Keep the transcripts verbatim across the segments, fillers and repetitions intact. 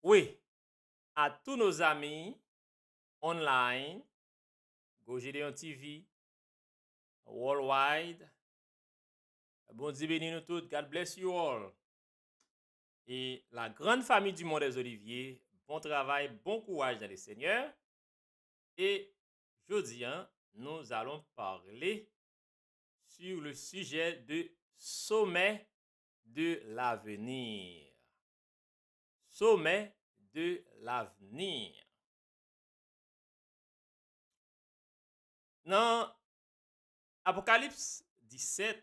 Oui, à tous nos amis online, Go Gédéon T V, worldwide, Bondye beni nou tout. God bless you all. Et la grande famille du Mont des Oliviers, bon travay, bon kouraj dans le Seigneur. Et jodi a, nous allons parler sur le sujet de sommet de l'avenir. Sommet de l'avenir. Nan Apokalips disèt,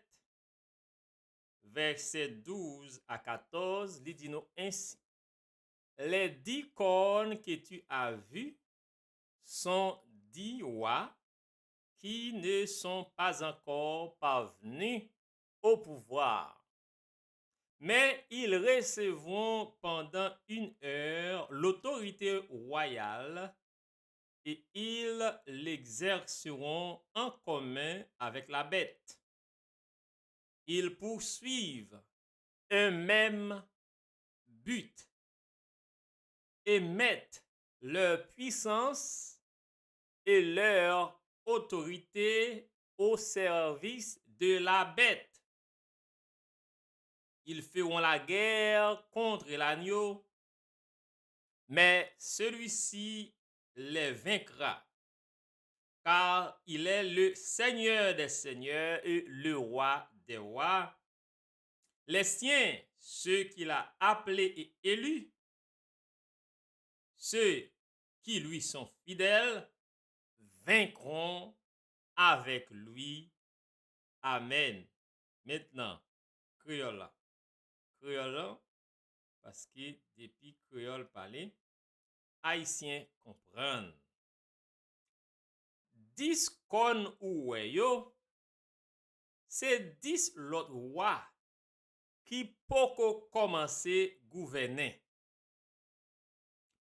vèsè douz a katòz, li di nou ensi: Les dix cornes que tu as vues sont dix rois qui ne sont pas encore parvenus au pouvoir. Mais ils recevront pendant une heure l'autorité royale et ils l'exerceront en commun avec la bête. Ils poursuivent un même but et mettent leur puissance et leur autorité au service de la bête. Ils feront la guerre contre l'agneau, mais celui-ci les vaincra, car il est le Seigneur des seigneurs et le Roi des rois. Les siens, ceux qu'il a appelés et élus, ceux qui lui sont fidèles, vaincront avec lui. Amen. Mentnan, kreyòl la. Kreyòl la, paske depi kreyòl pale, Ayisyen konprann. Dis kòn ou wè yo, se dis lòt wa ki poko kòmanse gouvènen.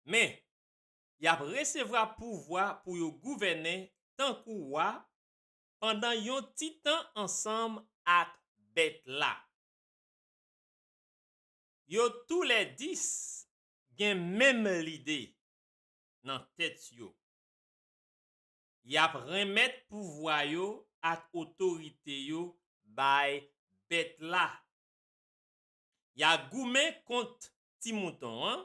Men, y ap resevwa pouvwa pou yo gouvènen tankou wa pandan yon ti tan ansanm ak bèt la. Yo toulèdis gen menm lide nan tèt yo. Y ap renmèt pouvwa yo ak otorite yo bay bèt la. Y a goumen kont ti mouton an,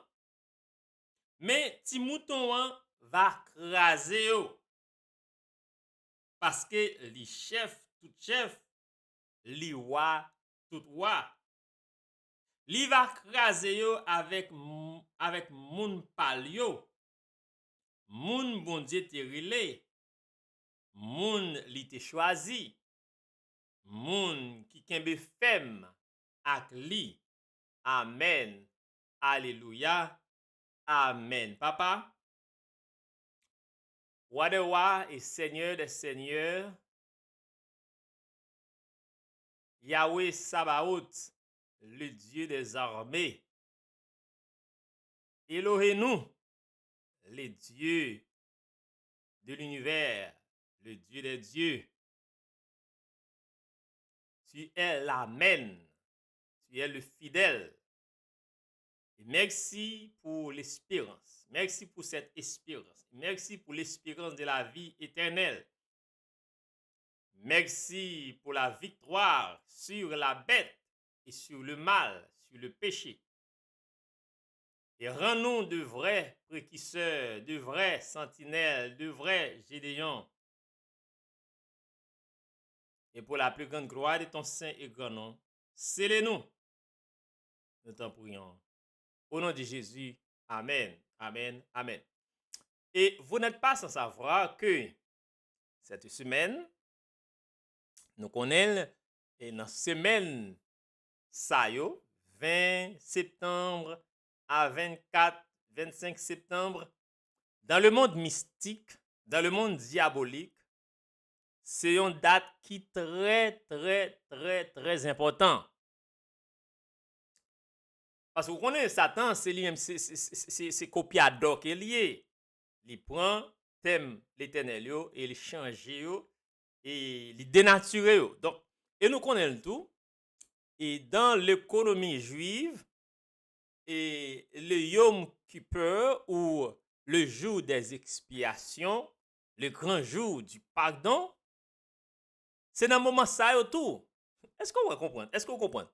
men ti mouton an va kraze yo. Paske li chèf tout chèf, li wa tout wa. Li va kraze yo avèk, avèk moun pa l yo, moun Bondye te rele, moun li te chwazi, moun ki kenbe fèm ak li. Amèn. Alelouya. Amèn. Papa, Wa dè wa e Seigneur des seigneurs, Yahweh Sabaoth, le Dieu des armées, Elohenu, le Dieu de l'univers, le Dieu des dieux. Tu es l'Amen. Tu es le fidèle. Et merci pour l'espérance. Merci pour cette espérance. Merci pour l'espérance de la vie éternelle. Merci pour la victoire sur la bête et sur le mal, sur le péché. Et rends-nous de vrais précurseurs, de vrais sentinelles, de vrais Gédéons. Et pour la plus grande gloire de ton saint et grand nom, scelle-nous. Nous t'en prions. Au nom de Jésus, amen, amen, amen. Et vous n'êtes pas sans savoir que cette semaine, nou konnen l, e nan semèn sa yo, ven septanm a vennkat, vennsenk septanm, dans le monde mystique, dans le monde diabolique, se yon dat ki trè, trè, trè, trè enpòtan. Paske w konnen Satan, se li menm, se, se, se, se, se kopyadò ke li ye. Li pran tèm Letènèl yo e li chanje yo, e li denatire yo. Donk, e nou konnen l tou, e dans l'économie juive, e le yom Kippur ou le jour des expiations, le grand jour du pardon, se nan moman sa yo tou. Èske w konprann? Èske w konprann?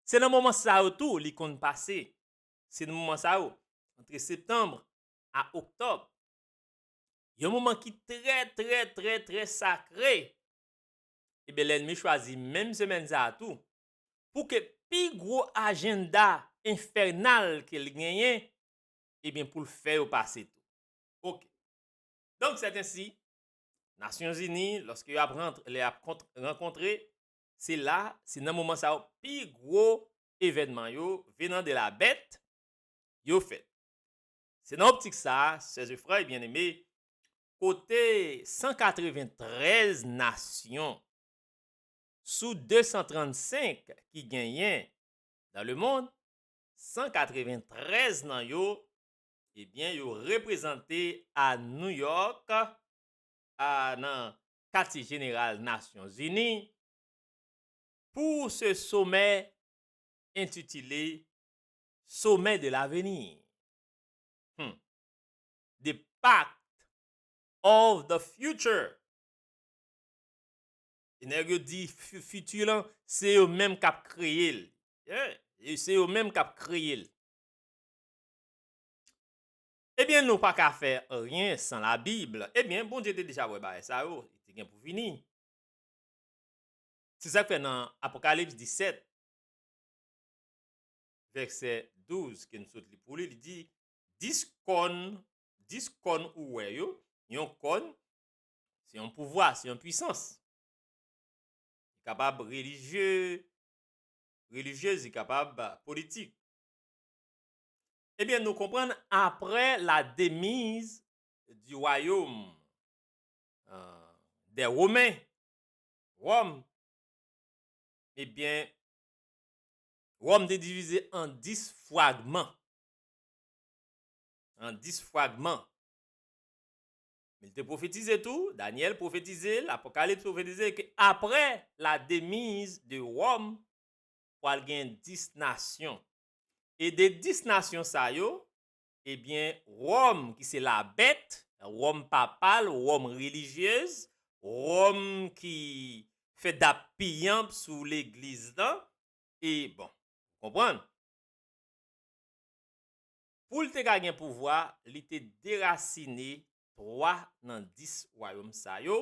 Se nan moman sa yo tou li konn pase. Se nan moman sa yo, antre septanm a oktòb. Yon moman ki trè, trè, trè, trè sakre. Ebyen, lènmi chwazi menm semèn sa a tou pou ke pi gwo ajanda enfènal ke l genyen, ebyen, pou l fè yo pase tou. Oke. Donk, sèt ensi, Nasyonzini, lòske y ap rantre, lè y ap kont-, rankontre, se la, se nan moman sa yo, pi gwo evènman yo, venant de la bête, yo fèt. Se nan optik sa a, sè e frè byeneme, kote san katreventrèz nasyon sou de san trannsenk ki genyen dans le monde, san katreventrèz nan yo, ebyen, yo reprezante a New York, a, nan katye jeneral Nasyonzini, pou se somè entitile Sommet de l'avenir. Hmm. The Pact of the Future. E nèg yo di fi-, fiti lan, se yo menm k ap kreye l. Yeah. E se yo menm k ap kreye l. Ebyen, nou pa ka fè anyen san Labib. Ebyen, Bondye te deja wè bagay sa yo, li te gen pou vini. Se sa k fè nan Apokalips disèt, vèsè douz, ke n sot li pou li, li di, dis kòn, dis kòn ou wè yo, yon kòn, se yon pouvwa, se yon pwisans. Li kapab relijye, relijyez, li kapab politik. Ebyen, nou konprann, après la démise du royaume, euh, des Romains, Wòm, ebyen, Wòm te divize an dis fragman. An dis fragman. Men li te pwofetize tou, Danyèl pwofetize, Lapokalips pwofetize ke apre la demise de Wòm, pral gen dis nasyon. E de dis nasyon sa yo, ebyen, Wòm ki se labèt, Wòm papal, Wòm relijyez, Wòm ki fè dappiyanp sou legliz lan, e bon, ou konprann? Pou l te ka gen pouvwa, li te derasine twa nan dis wayòm sa yo.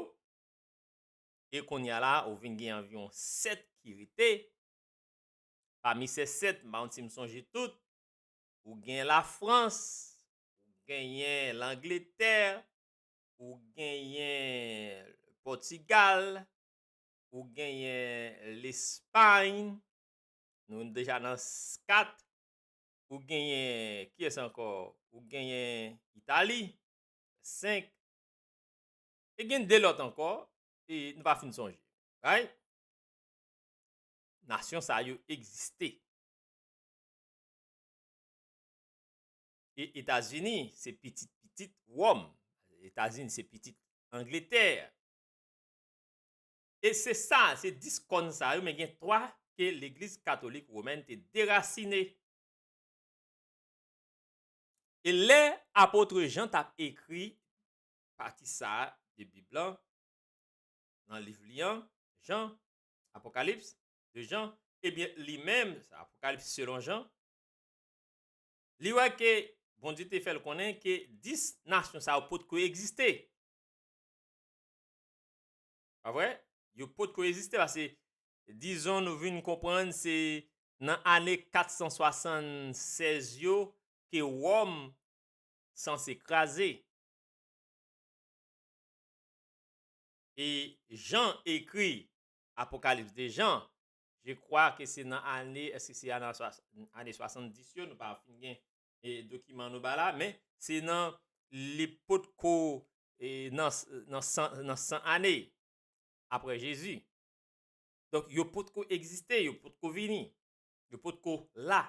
E kounye a la, ou vin gen anviwon sèt ki rete. Pami se sèt, m pa konn si m sonje tout. Ou gen Lafrans, ou genyen Langletè, ou genyen Pòtigal, ou genyen Lespay, nou deja nan s-, kat, ou genyen, kiyès ankò? Ou genyen Itali, senk, e gen de lòt ankò, e nou pa fin sonje. Right? Nasyon sa yo egziste. E Etazini se pitit pitit Wòm. Etazini se pitit Angletè. E se sa, se dis kòn sa yo, men gen twa ke legliz katolik womèn te derasine. E lè apot Jan t ap ekri pati sa a de Bib lan, nan liv li an, Jan, Apokalips de Jan, ebyen, li menm, sa Apokalips selon Jan, li wè ke Bondye te fè l konnen ke dis nasyon sa yo potko egziste. Pa vre? Yo potko egziste, paske, dizon, nou vin konprann se nan ane kat san swasannsèz yo ke Wòm sanse kraze. E Jan ekri Apokalips de Jan, je crois que se nan ane, èske se nan swa-, ane swasanndis yo, nou pa fin gen, e, dokiman nou ba la, men se nan li potko, e, nan, nan san, nan san ane apre Jezi. Donk, yo potko egziste, yo potko vini, yo potko la.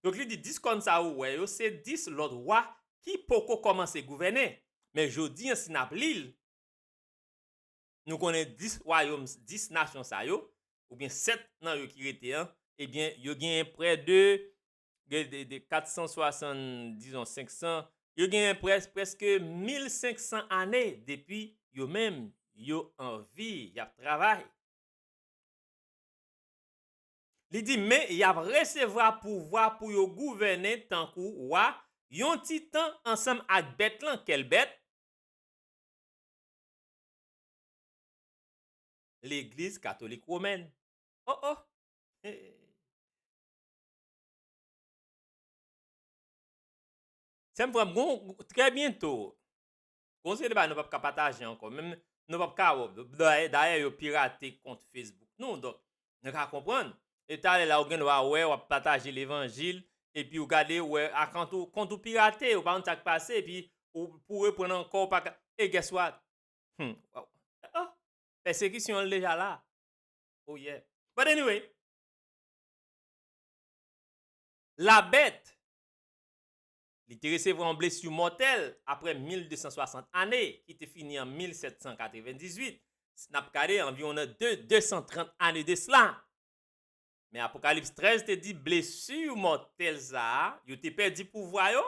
Donk, li di, dis kòn sa ou wè yo, se dis lòt wa ki poko kòmanse gouvènen. Men jodi an, si n ap li l, nou konnen dis wayòm, dis nasyon sa yo, oubyen sèt nan yo ki rete an, ebyen, yo genyen prè de de, de, de kat san swasann, dizon senk san, yo genyen près-, prèske mil senk san ane depi yo menm, yo an vi, y ap travay. Li di, men y ap resevwa pouvwa pou yo gouvènen tankou wa, yon ti tan ansanm ak bèt lan. Kèl bèt? Legliz katolik womèn. Oh, oh! Sè m, frè m, gon, trè byento, gon seri de bagay nou p ap ka pataje ankò. Menm nou p ap ka, dayè, dayè, yo pirate kont Facebook nou, donk, nou ka konprann. E talè la, ou gen dwa wè, w ap pataje levanjil, epi ou gade, ou wè, a kont ou, kont ou pirate, ou pa konn sa k pase, epi ou, pou reprann ankò, ou pa ka, e guess what? Hmm. Oh, pèsekisyon an deja la. Oh yeah. But anyway, Labèt, li te resevwa yon blesi mòtèl apre mil de san swasant ane, ki te fini an mil sèt san katrevendizuit. N ap gade anviwon nan de, de san trant ane de sila. Men Apokalips trèz te di blesi mòtèl sa a, yo te pèdi pouvwa yo,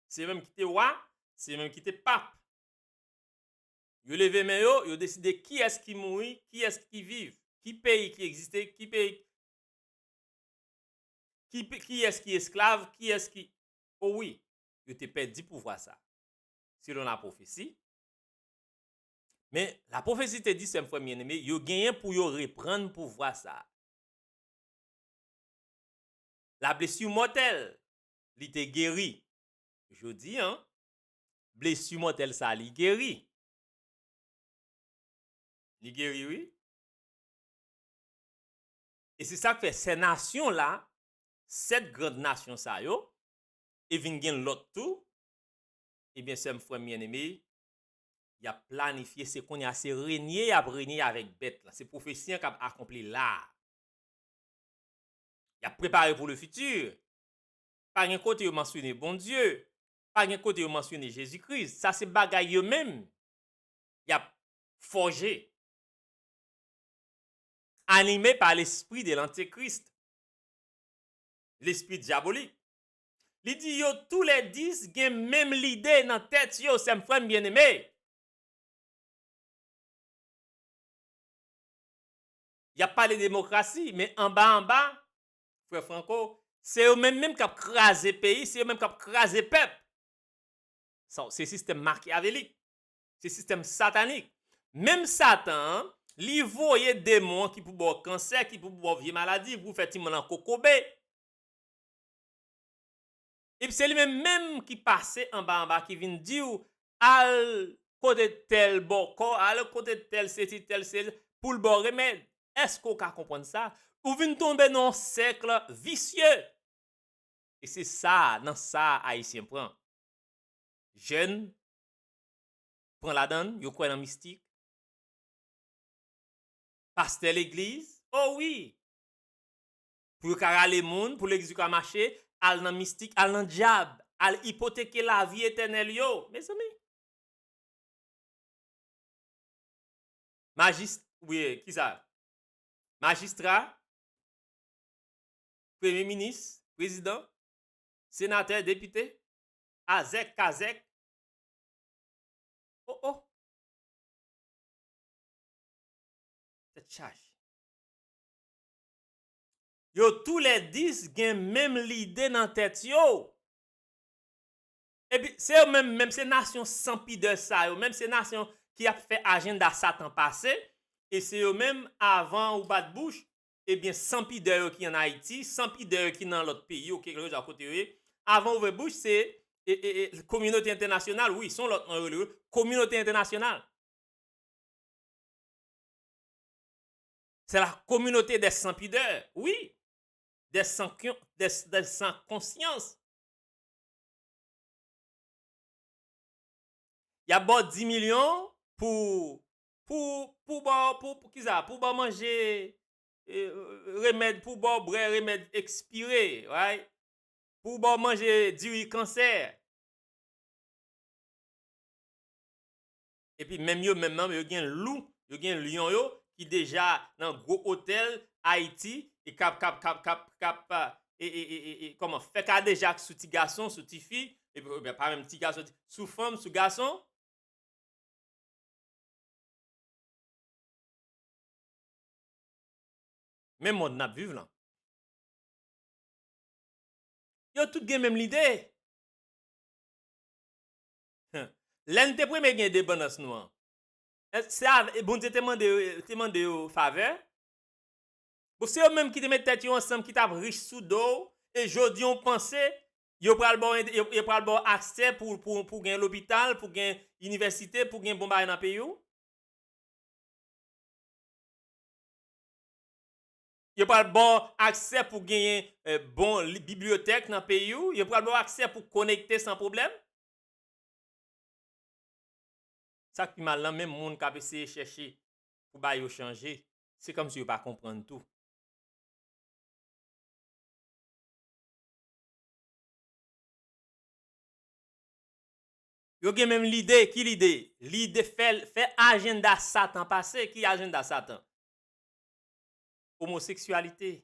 se yo menm ki te wa, se yo menm ki te pap. Yo leve men yo, yo deside kiyès ki mouri, kiyès ki viv, ki peyi ki egziste, ki peyi, ki pe-, kiyès ki esklav, kiyès ki, o wi, yo te pèdi pouvwa sa, selon lapwofesi. Men lapwofesi te di, sè m, frè m byeneme, yo genyen pou yo reprann pouvwa sa. Lablesi mòtèl, li te geri. Jodi a, blesi mòtèl sa, li geri. Li geri, wi. E se sa k fè sèt nasyon la, sèt gran nasyon sa yo, e vin gen lòt tou, ebyen, sè m, frè m byeneme, y ap planifye, se kounye a, se renye y ap renye avèk bèt la. Se pwofesi an k ap akonpli la a. Y ap prepare pou le futur. Pa gen kote yo mansyone Bondye. Pa gen kote yo mansyone Jezi Kris. Sa se bagay yo menm y ap fòje. Anime pa lespri de lantikris. Lespri dyabolik. Li di yo toulèdis gen menm lide nan tèt yo, sè m, frè m byeneme. Y ap pale demokrasi, men anba anba, frè Franco, se yo menm menm k ap kraze peyi, se yo menm k ap kraze pèp. Sa, se sistèm makyavelik, se sistèm satanik. Menm Satan an, li voye demon an ki pou ba w kansè, ki pou ba w vye maladi, pou fè timoun lan kokobe. Epi se li menm menm ki pase anba anba, ki vin di w, al kote tèl bòkò, al kote tèl sesi, tèl sesi, pou l ba w remèd. Èske w ka konprann sa? Ou vin tonbe nan yon sèk visye. E se sa, nan sa Ayisyen pran. Jèn pran ladann, yo kwè nan mistik. Pastè legliz, o wi. Pou yo ka rale moun, pou legliz yo ka mache, al nan mistik, al nan dyab, al ipoteke lavi etènèl yo. Mezanmi. Majis-, wi, kisa? Majistra, premye minis, prezidan, senatè, depite, azèk, kazèk. Oh, oh. Tèt chaje. Yo toulèdis gen menm lide nan tèt yo. Epi, se yo menm, menm se nasyon san pidè sa yo, menm se nasyon ki ap fè ajanda Satan pase, e se yo menm, avan ou bat bouch, ebyen, san pidè yo ki ann Ayiti, san pidè yo ki nan lòt peyi, ou kèlkeswa kote yo ye, avan ouvè bouch, se, e, e, e, kominote entènasyonal, wi, se yon lòt non yo rele, wi, kominote entènasyonal. C'est la communauté des sans pudeur, wi, des sans, des, des sans conscience. Y ap ba w dis milyon pou, pou, pou ba w, pou, pou kisa? Pou ba w manje, e, remèd, pou ba w bwè remèd ekspire, right? Pou ba w manje diri kansè. Epi menm yo menm nan, yo gen lou, yo gen lyon yo ki deja nan gwo otèl Ayiti e k ap, k ap, k ap, k ap, k ap, e, e, e, e, e, kòman, fè kadejak sou ti gason, sou ti fi, epi, ebyen, pa menm ti gason, sou fanm, sou gason. Men mond n ap viv lan. Yo tout gen menm lide. Lè n te premye gen endepandans nou an, e, se avè, Bondye te mande yo, te mande yo favè? Bon, se yo menm ki te met tèt yo ansanm, ki t ap rich sou do w, e jodi a w panse yo pral ba w, yo, yo pral ba w aksè pou, pou, pou gen lopital, pou gen inivèsite, pou gen bon bagay nan peyi w? Yo pral ba w aksè pou genyen, eh, bon li-, bibliyotèk nan peyi w? Yo pral ba w aksè pou konekte san pwoblèm? Sa k pi mal lan, menm moun k ap eseye chèche pou bagay yo chanje, se kòmsi yo pa konprann tou. Yo gen menm lide. Ki lide? Lide fè, fè ajanda Satan pase. Ki ajanda Satan? Omoseksyalite,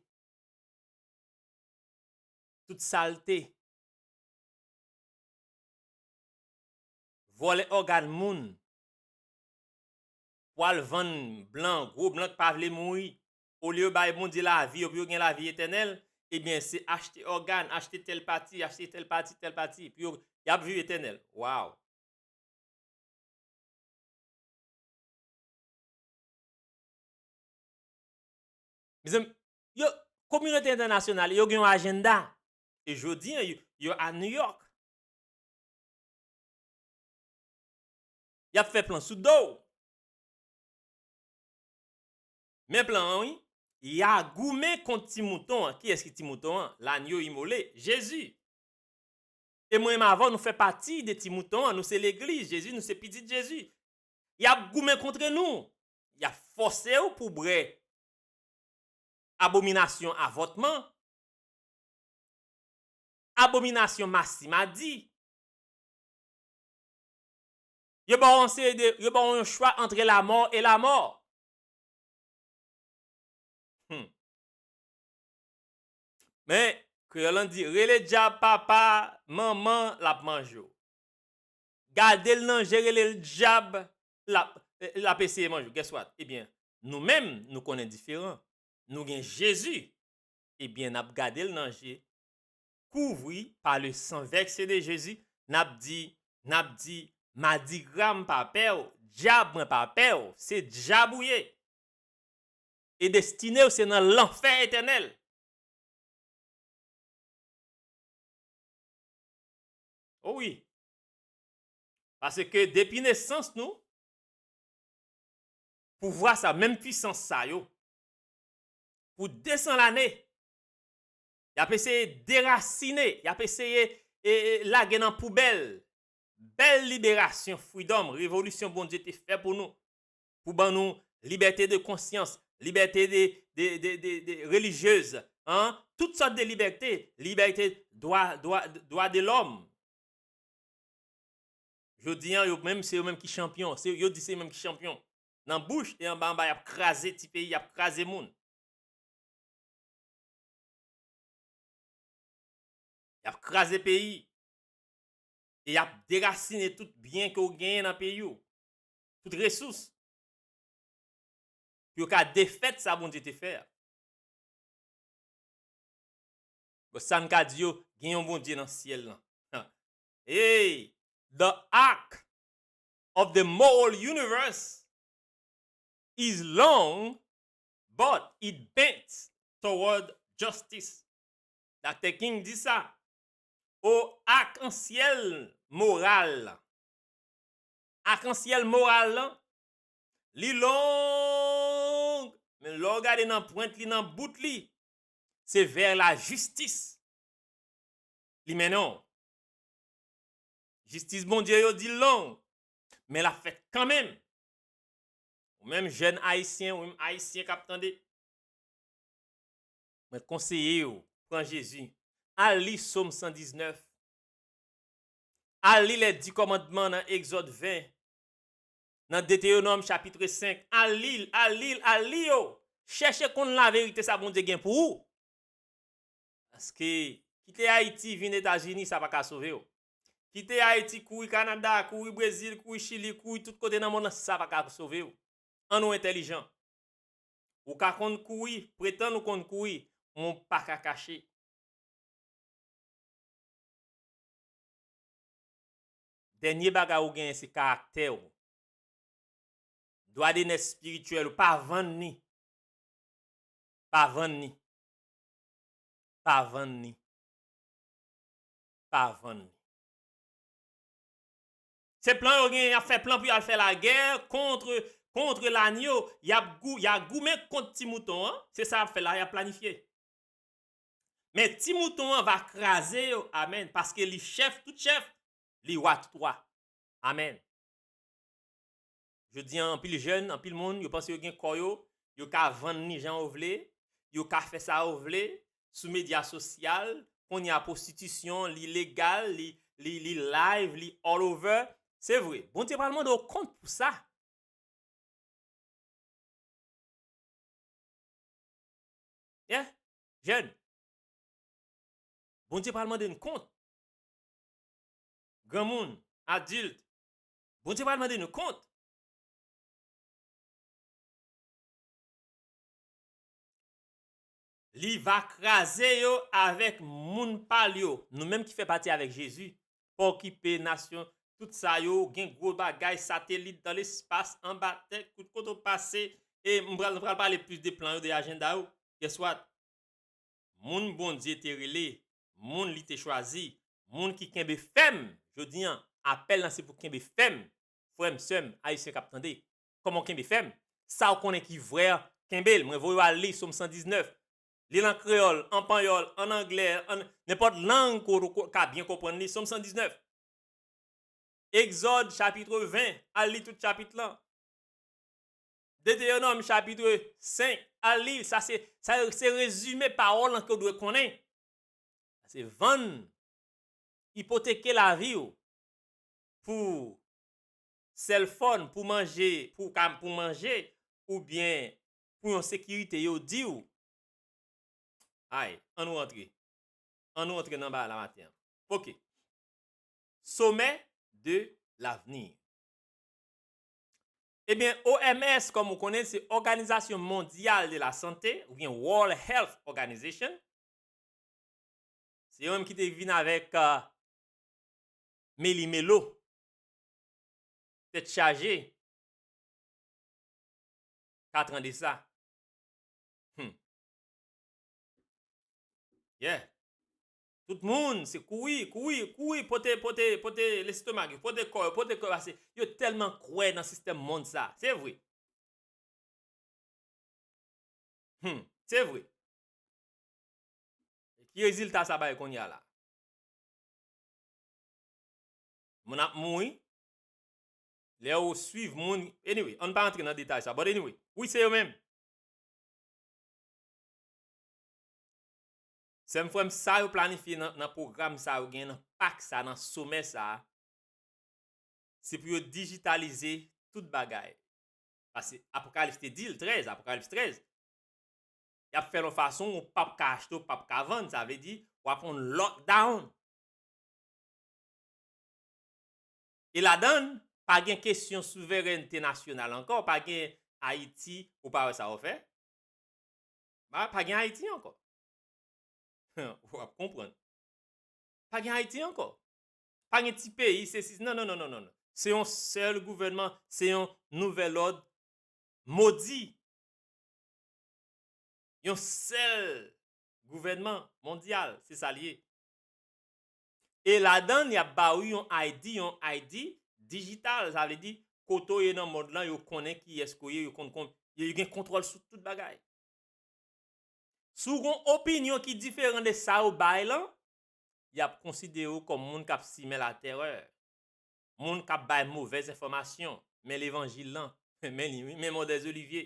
tout salte, vòlè ògàn moun, pwal vann blan, gwo blan k pa vle mouri, olye yo bay Bondye lavi yo pou yo gen lavi etènèl, ebyen, se achte ògàn, achte tèl pati, achte tèl pati, tèl pati, pou yo, y ap viv etènèl. Waw! Mezanmi, yo, kominote entènasyonal, yo gen yon ajanda. E jodi a, yo, yo a New York. Y ap fè plan sou do w. Men plan an, wi. Y a goumen kont ti mouton an. Kiyès ki ti mouton an? Lanyo imole, Jezi. E mwen menm avè w, nou fè pati de ti mouton an. Nou se legliz Jezi, nou se pitit Jezi. Y ap goumen kont nou. Y ap fòse w pou bwè abominasyon avòtman, abominasyon masi madi. Yo ba w yon seri de, yo ba w yon chwa antre lamò e lamò. Hmm. Men, kreyòl lan di, rele dyab papa, manman, l ap manje w. Gade l nan je, rele l dyab, l ap, l ap eseye manje w. Guess what? Ebyen, nou menm, nou konnen diferan. Nou gen Jezi. Ebyen, n ap gade l nan je, kouvri pa le sang versé de Jésus, n ap di, n ap di, madigra m pa pè w, dyab mwen pa pè w, se dyab ou ye. E destine w se nan lanfè etènèl. O wi. Paske depi nesans nou, pouvwa sa, menm pwisans sa yo, pou de san lane, y ap eseye derasine, y ap eseye, e, e, lage nan poubèl bèl liberasyon, freedom, revolisyon Bondye te fè pou nou, pou ban nou libète de konsyans, libète de, de, de, de, de relijyez, an, tout sòt de libète, libète, dwa, dwa, dwa de lòm. Jodi a, yo menm, se yo menm ki chanpyon. Se, yo di se yo menm ki chanpyon. Nan bouch e anba, anba, y ap kraze ti peyi, y ap kraze moun. Y ap kraze peyi. E y ap derasine tout byen ke w genyen nan peyi w. Tout resous. Pou yo ka defèt sa Bondye te fè a. Bon, sa n ka di yo, gen yon Bondye nan syèl lan. Hey, the arc of the moral universe is long, but it bends toward justice. Doktè King di sa. O, akansyèl moral lan. Akansyèl moral lan, li long, men lè w gade nan pwent li, nan bout li, se vè lajistis li mennen w. Jistis Bondye yo di l long, men l ap fèt kanmenm. Ou menm jèn ayisyen, ou menm ayisyen k ap tande, mwen konseye w, pran Jezi. Al li Sòm san diznèf. Al li lè di kòmandman nan Egzòd ven, nan Detewonòm chapit senk. Al li l, al li l, al li yo. Chèche konn laverite sa Bondye gen pou ou. Paske kite Ayiti vin Etazini, sa pa ka sove w. Kite Ayiti, kouri Kanada, kouri Brezil, kouri Chili, kouri tout kote nan mond lan, sa pa ka sove w. An nou entèlijan. Ou ka konn kouri, pretann ou konn kouri, men w pa ka kache. Dènye bagay ou genyen se karaktè w. Dwa de nèf espirityèl ou, pa vann li. Pa vann li. Pa vann li. Pa vann li. Se plan yo gen, y ap fè plan pou y al fè lagè kont, kont lanyo. Y ap gou-, y a goumen kont ti mouton an. Se sa y ap fè la, y ap planifye. Men ti mouton an va kraze yo, amèn, paske li chèf tout chèf, li wa tout wa. Amèn. Jodi an, anpil jèn, anpil moun, yo panse yo gen kò yo, yo ka vann li jan yo vle, yo ka fè sa yo vle sou medya sosyal. Kounye a pwostitisyon, li legal, li, li, li live, li all over. Se vre, Bondye pral mande w kont pou sa. Yeah, jèn. Bondye pral mande n kont. Granmoun, adilt, Bondye pral mande nou kont. Li va kraze yo avèk moun pa l yo. Nou menm ki fè pati avèk Jezi, pa okipe nasyon, tout sa yo, gen gwo bagay, satelit dan lespas, anba tè, tout kote w pase, e m pral, m pral pale plis de plan yo, de ajanda yo. Guess what? Moun Bondye te rele, moun li te chwazi, moun ki kenbe fèm, jodi an, apèl lan se pou kenbe fèm, frè m, sè m, ayisyen k ap tande. Kòman w kenbe fèm? Sa w konnen ki vrè, kenbe l. Mwen voye w al li Sòm san diznèf. Li l an kreyòl, an panyòl, an anglè, an nenpòt lang ke w ka byen konprann li, Sòm san diznèf. Egzòd chapit ven, al li tout chapit lan. Detewonòm chapit senk, al li, sa se, sa se rezime pawòl lan ke w dwe konnen. Se vann, ipoteke lavi w pou cell phone, pou manje, pou ka, pou manje, oubyen pou yon sekirite, yo di w. Ay, ann nou rantre. Ann nou rantre nan bagay la maten an. Ok. Sommet de l'avenir. Ebyen, O M S, kòm ou konnen, se Òganizasyon Mondyal de la Sante, oubyen World Health Organization. Se yo menm ki te vin avèk, euh, meli melo, tèt chaje, katran de sa. Hmm. Yeah. Tout moun, se kouri, kouri, kouri, pote, pote, pote lestomak yo, pote kò yo, pote kò yo, pase yo tèlman kwè nan sistèm mond sa. Se vre. Hmm, se vre. Ki rezilta sa bay kounye a la? Moun ap mouri. Lè ou swiv moun, anyway, ann pa antre nan detay sa. But anyway, wi, se yo menm. Sè m, frè m, sa yo planifye nan, nan pwogram sa yo gen, nan pak sa, nan somè sa, se pou yo dijitalize tout bagay. Paske Apokalips te di l, trèz, Apokalips trèz. Y ap fè l yon fason ou p ap ka achte, ou p ap ka vann, sa vle di w ap on lockdown. E ladan l, pa gen kesyon souverènte nasyonal ankò, pa gen Ayiti, ou pa wè sa yo fè? Pa, pa gen Ayiti ankò. W ap konprann. Pa gen Ayiti ankò. Pa gen ti peyi, se si, non, non, non, non, non, non. Se yon sèl gouvènman, se yon nouvèl òd modi. Yon sèl gouvènman mondyal, se sa l ye. E ladan l, y ap ba ou yon I D, yon I D dijital, sa vle di, kote w ye nan mond lan, yo konnen kiyès ke w ye, yo konn, konn, yo gen kontwòl sou tout bagay. Si w gen yon opinyon ki diferan de sa yo bay lan, y ap konsidere w kòm moun k ap simen latèrè, moun k ap bay movèz enfòmasyon, men levanjil lan, men li, wi, men Modèz Olivye.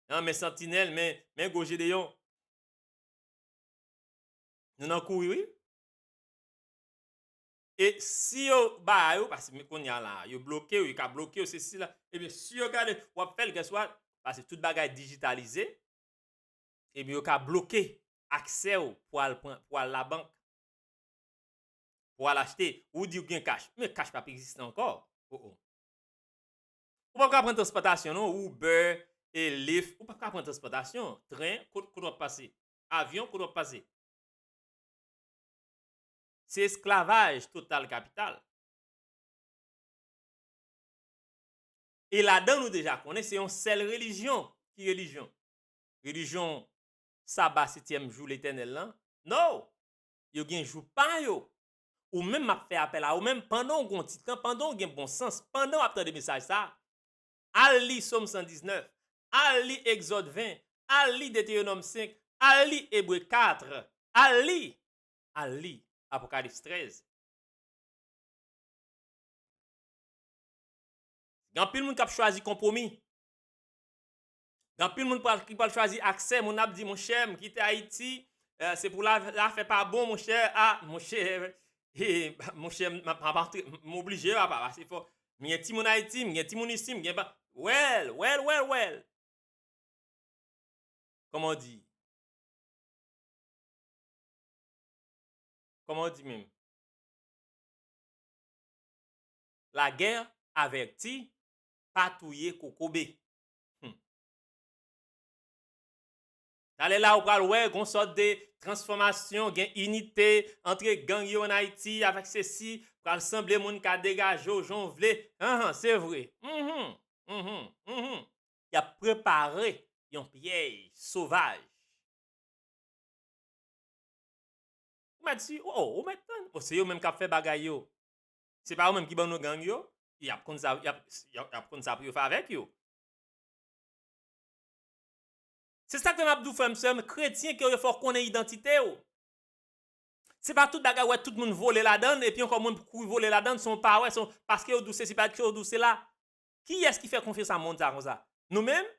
An, men Santinèl, men, men Gwo Jedeyon. Nou nan kouri, wi. E si yo ba yo, paske kounye a la, yo bloke w, yo ka bloke w, se sila. Ebyen, si yo gade, w ap fè l, guess what? Paske tout bagay dijitalize, ebyen, yo ka bloke aksè w pou al pran, pou al labank, pou al achte, ou di w gen kach. Men kach p ap egziste ankò. Oh, oh. Ou p ap ka pran transpòtasyon, non. Uber, e Lyft, ou p ap ka pran transpòtasyon. Tren, kot, kot w ap pase? Avyon, kot w ap pase? Se esklavaj total kapital. E ladan nou deja konnen se yon sèl relijyon. Ki relijyon? Relijyon saba setyèm jou Letènèl lan? No! Yo gen jou pa yo. Ou menm m ap fè apèl a ou menm, pandan w gen yon ti tan, pandan w gen bon sans, pandan w ap tande mesaj sa, al li Sòm san diznèf, al li Egzòd ven, al li Detewonòm senk, al li Ebre kat, al li, al li Apokalips trèz. Gen anpil moun k ap chwazi konpwomi. Gen anpil moun pral, ki pral chwazi aksè. Moun ap di, monchè, m kite Ayiti, eh, se pou la, lafè pa bon, monchè. Ah, monchè, eh, monchè, m, m, m, m oblije, papa, pase fò. M gen timoun Ayiti, m gen timoun isi, m gen pa. Well, well, well, well. Comment on dit? Comment on dit même? Lagè avèti pa touye kokobe. Hmm. Talè la, ou pral wè gon sòt de transfòmasyon, gen inite antre gang yo ann Ayiti avèk sesi, pral sanble moun ka degaje w jan w vle. Anhan, se vre. Mhm, mhm, mhm. Y ap prepare yon pyèj sovaj. Ou mèt si, oh, ou mèt tann. Oh, se yo menm k ap fè bagay yo. Se pa yo menm ki ban nou gang yo. Y ap konn sa, y ap, y ap, y ap konn sa pou yo fè avèk yo. Se sa k fè m ap di w, frè m, sè m, kretyen ke yo fò konnen idantite w. Se pa tout bagay, wè, tout moun vole ladan l, epi ankò moun kouri vole ladan l, se yon pa wè, se yon, paske yo di w sesi, paske yo di w sela. Kiyès ki fè konfyans a monn sa konsa? Nou menm?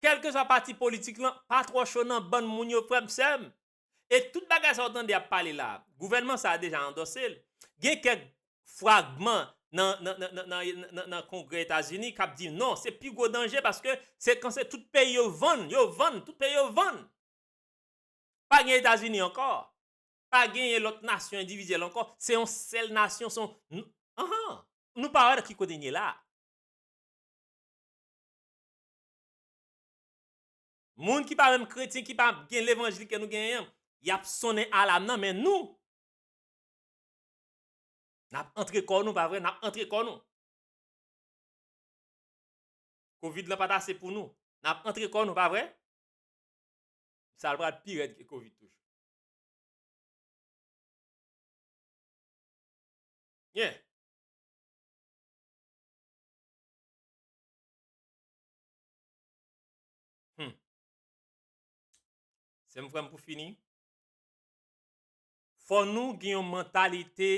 Kèlkeswa pati politik lan, pa twò cho nan bann moun yo, frè m, sè m. E tout bagay sa w tande y ap pale la, gouvènman sa a deja andòse l. Gen kèk fragman nan, nan, nan, nan, nan, nan, nan Kongrè Etazini k ap di non, se pi gwo danje paske se kan se tout peyi yo vann, yo vann, tout peyi yo vann. Pa gen Etazini ankò. Pa genyen lòt nasyon endividyèl ankò. Se yon sèl nasyon, se yon, n-, anhan. Nou pa wè nan ki kote n ye la. Moun ki pa menm kretyen, ki pa gen levanjil ke nou genyen an, y ap sonnen alam nan, men nou, n ap antre kò nou, pa vre? N ap antre kò nou. Kovid lan pa t ase pou nou. N ap antre kò nou, pa vre? Sa l pral pi rèd ke kovid toujou. Yeah. Hmm. Sè m, frè m, pou fini, fò nou gen yon mantalite,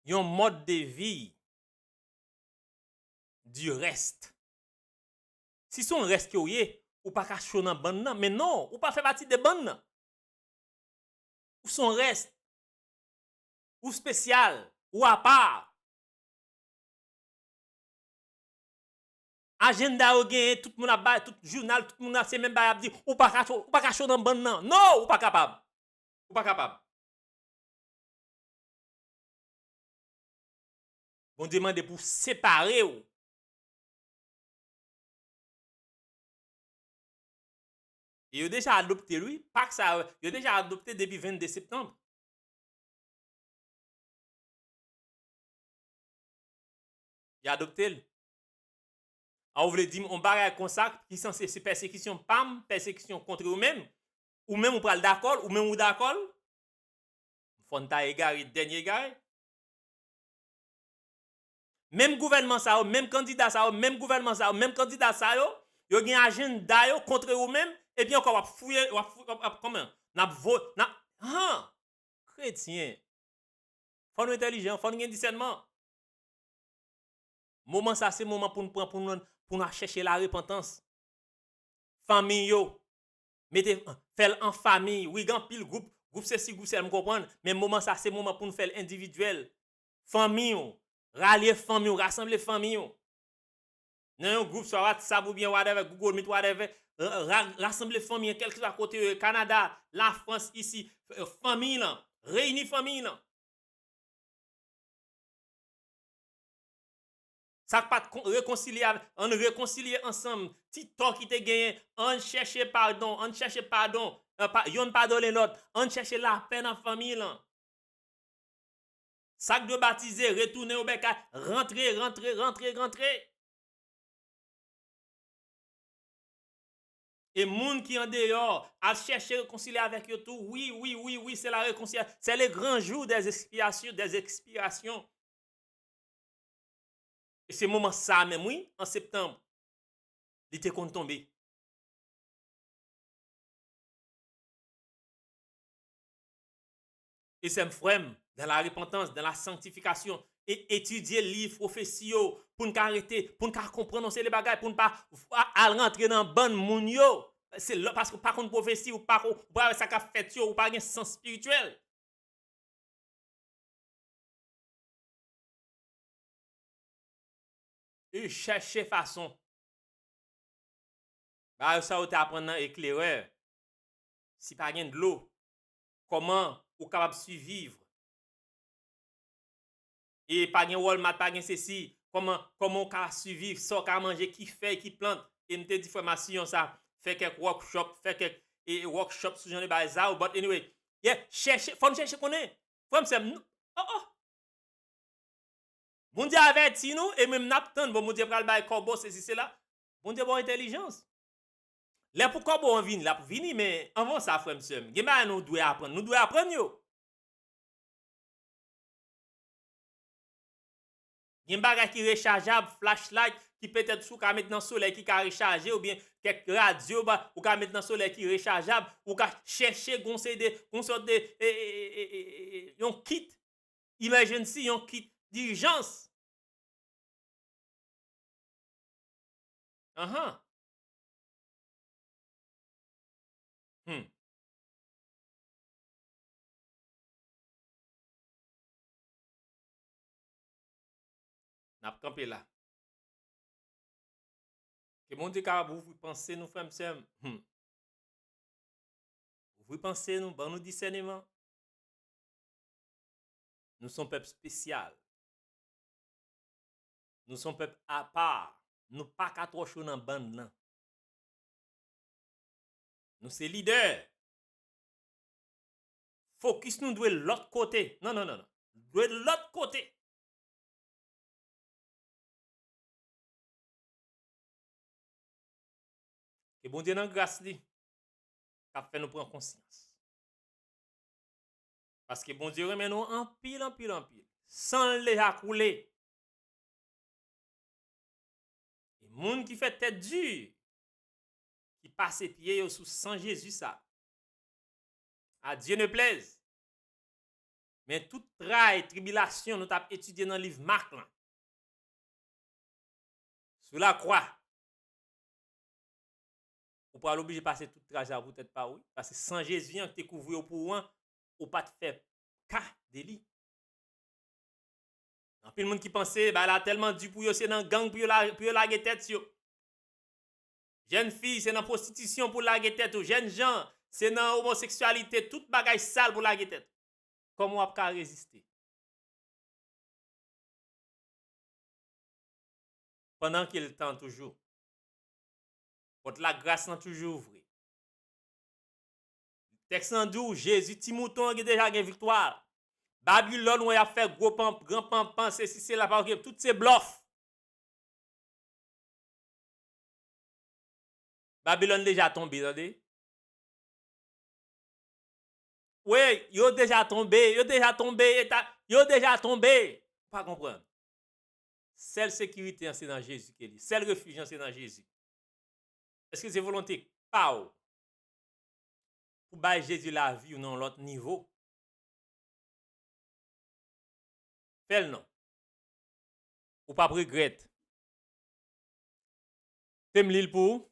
yon mòd de vi du reste. Si se yon rès ke w ye, ou pa ka cho nan bann nan. Men non, ou pa fè pati de bann nan. Ou se yon rès. Ou espesyal. Ou apa. Ajanda yo genyen, tout moun ap bay, tout jounal, tout moun ap, se menm bagay ap di, ou pa ka cho, ou pa ka cho nan bann nan. Non, ou pa kapab. Ou pa kapab. Bondye mande pou separe w. E yo deja adopte l, wi. Pak sa, yo deja adopte depi vennde septanm. Y adopte l. A, ou vle di m yon bagay konsa ki sanse se pèsekisyon pa m, pèsekisyon kont ou menm? Ou menm ou pral dakò l, ou menm ou dakò l? Fò n ta egare, dènye egare. Menm gouvènman sa yo, menm kandida sa yo, menm gouvènman sa yo, menm kandida sa yo, yo gen ajanda yo kont ou menm, epi ankò w ap fouye, w ap fou-, w ap, w ap, kòman? N ap vo-, n ap, han! Kretyen. Fò nou entèlijan, fò nou gen disènman. Moman sa, se moman pou n pran, pou n, pou n al chèche larepantans. Fanmi yo, mete, fè l an fanmi. Wi, gen anpil gwoup, gwoup sesi, gwoup sela, m konprann, men moman sa, se moman pou n fè l endividyèl. Fanmi w, ralye fanmi w, rasanble fanmi w. Nan yon gwoup, swa WhatsApp oubyen whatever, Google Meet, whatever, ra-, ra-, rasanble fanmi an, kèlkeswa kote yo ye, Kanada, Lafrans, isi, f-, fanmi lan, reyini fanmi lan. Sa k pa t kon-, rekonsilye avè, ann rekonsilye ansanm. Ti tò ki te genyen, ann chèche padon, ann chèche padon. Eh, pa-, yonn padone lòt, ann chèche lapè nan fanmi lan. Sa k dwe batize, retounen yo bèkay, rantre, rantre, rantre, rantre. E moun ki andeyò, al chèche rekonsilye avèk yo tou. Wi, wi, wi, wi, c'est la réconciliation. C'est le grand jour des expiations, des expiations. E se moman sa menm, wi, an septanm, li te konn tonbe. E sè m, frè m, dans la repentance, dans la sanctification, e etidye liv pwofesi yo, pou n ka rete, pou n ka konprann yon seri de bagay, pou n pa al rantre nan bann moun yo. Se lè, paske ou pa konn pwofesi, ou pa ko-, ou pa wè sa k ap fèt yo, ou pa gen sans espirityèl. E chèche fason. Bagay sa yo te aprann nan eklerè. Si pa gen dlo, kòman ou kapab siviv? E pa gen Walmart, pa gen sesi, kòman, kòman ou ka siviv, sa w ka manje, ki fèy, ki plant. E m te di frè m a Siyon sa, fè kèk workshop, fè kèk, e, e, workshop sou jan de bagay sa yo. But anyway, yeah, chèche, fò n chèche konnen. Frè m, sè m, nou, oh, oh. Bondye avèti nou, e menm n ap tann, bon, Bondye pral bay kòbo, sesi, sela. Bondye ba w entèlijans. Lè pou kòbo an vini, l ap vini, men anvan sa, frè m, sè m, gen bagay nou dwe aprann. Nou dwe aprann yo. Gen bagay ki rechajab, flashlight, ki petèt si w ka met nan solèy ki ka rechaje, oubyen kèk radyo ba, ou ka met nan solèy ki rechajab, ou ka chèche gon seri de, gon sòt de, e, e, yon kit, emergency, yon kit dijans. Anhan. Hmm. N ap kanpe la. Ke Bondye kapab ouvri panse nou, frè m, sè m. Hmm. Ouvri panse nou, ban nou disèneman. Nou se yon pèp espesyal. Nou se yon pèp apa. Nou pa ka twò cho nan bann nan. Nou se lidè. Fokis nou dwe lòt kote. Non, non, non, non. Dwe lòt kote. Ke Bondye nan gras li, k ap fè nou pran konsyans. Paske Bondye renmen nou anpil, anpil, anpil. San l deja koule. E moun ki fè tèt di, ki pase pye yo sou san Jezi sa, à Dieu ne plaise. Men tout tray, tribilasyon nou t ap etidye nan liv Mak lan, sou lakwa, ou pral oblije pase tout tray sa pou tèt pa w, wi. Paske san Jezi an ki te kouvri w pou ou an, ou pa t fè ka de li. Anpil moun ki panse bagay la tèlman di pou yo, se nan gang pou yo la-, pou yo lage tèt yo. Jèn fi, se nan pwostitisyon pou lage tèt ou. Jèn jan, se nan omoseksyalite, tout bagay sal pou lage tèt ou. Kòman w ap ka reziste? Pandan ke l tan toujou. Pòt lagras lan toujou ouvri. Tèks lan di w, Jezi, ti mouton an, gen, deja gen viktwa. Babilòn, wè, y ap fè gwo pan, gran panpan, sesi, sela, pa okipe, tout se blòf. Babilòn deja tonbe, tande. Wi, yo deja tonbe, yo deja tonbe, eta, yo deja tonbe. Ou pa konprann. Sèl sekirite an se nan Jezi ke li. Sèl refij an se nan Jezi. Èske se volonte pa w pou bay Jezi lavi w nan yon lòt nivo? Fè l non. Ou p ap regrèt. Fè m li l pou ou.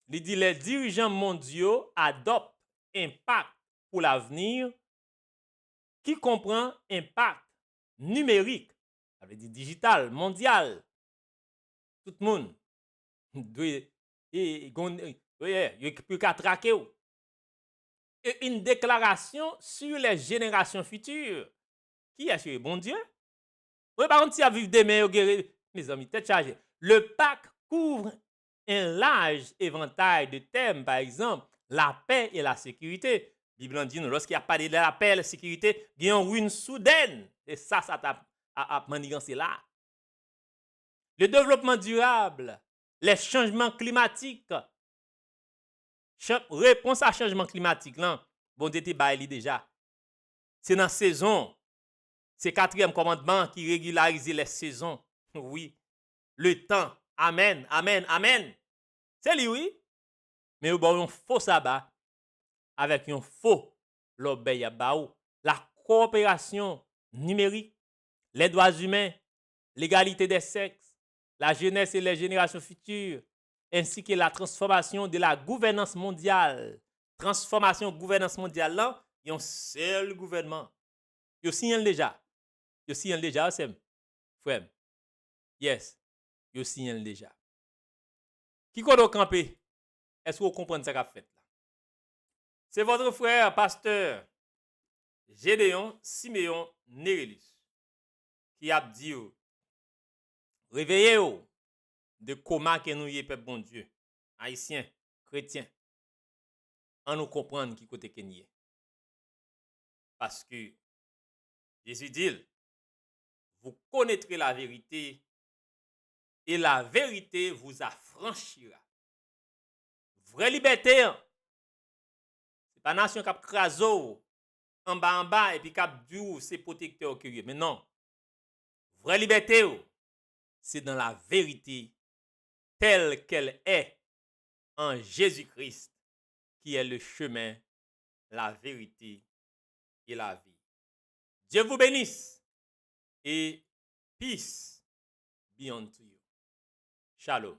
Li di, les dirigeants mondiaux adoptent un pacte pour l'avenir qui comprend un pacte numérique, sa vle di dijital, mondyal. Tout moun. dwe, e, gon, e, yo, yo ka trake w. Et une déclaration sur les générations futures. Kiyès yo ye? Bondye? Ou pa konn si y ap viv demen, yo gere. Mezanmi, tèt chaje. Le pacte couvre un large éventail de thèmes, par exemple, la paix et la sécurité. Bib lan di nou, lòske y ap pale de lapè, la sekirite, gen yon ruine soudaine. E sa, sa t ap, ap, ap maniganse la. Le développement durable, les changements climatiques. Chan-, repons a chanjman klimatik lan, Bondye te bay li deja. Se nan sezon. Se katriyèm kòmandman ki regilarize lè sezon. Wi. Le tan. Amèn, amèn, amèn. Se li, wi. Men yo ba w yon fo saba avèk yon fo lòbèy y ap ba w. La coopération numérique, les droits humains, l'égalité des sexes, la jeunesse et les générations futures, ainsi que la transformation de la gouvernance mondiale. Transfòmasyon gouvènans mondyal lan, yon sèl gouvènman. Yo siyen l deja. Yo siyen l deja, wi, sè m, frè m. Yes. Yo siyen l deja. Ki kote w kanpe? Èske w konprann sa k ap fèt la? C'est votre frère, pasteur Gédéon Siméon Nérélus, ki ap di w, reveye w de koma ke nou ye, pèp Bondye, ayisyen, kretyen. Ann nou konprann ki kote ke n ye. Paske Jezi di l, vous connaîtrez la vérité et la vérité vous affranchira. Vrè libète an, se pa nasyon k ap kraze w anba anba epi k ap di w se pwotektè w ke w ye. Men non. Vrè libète w, se dans la vérité telle qu'elle est en Jésus-Christ, qui est le chemin, la vérité et la vie. Dieu vous bénisse et peace be unto you. Shalom.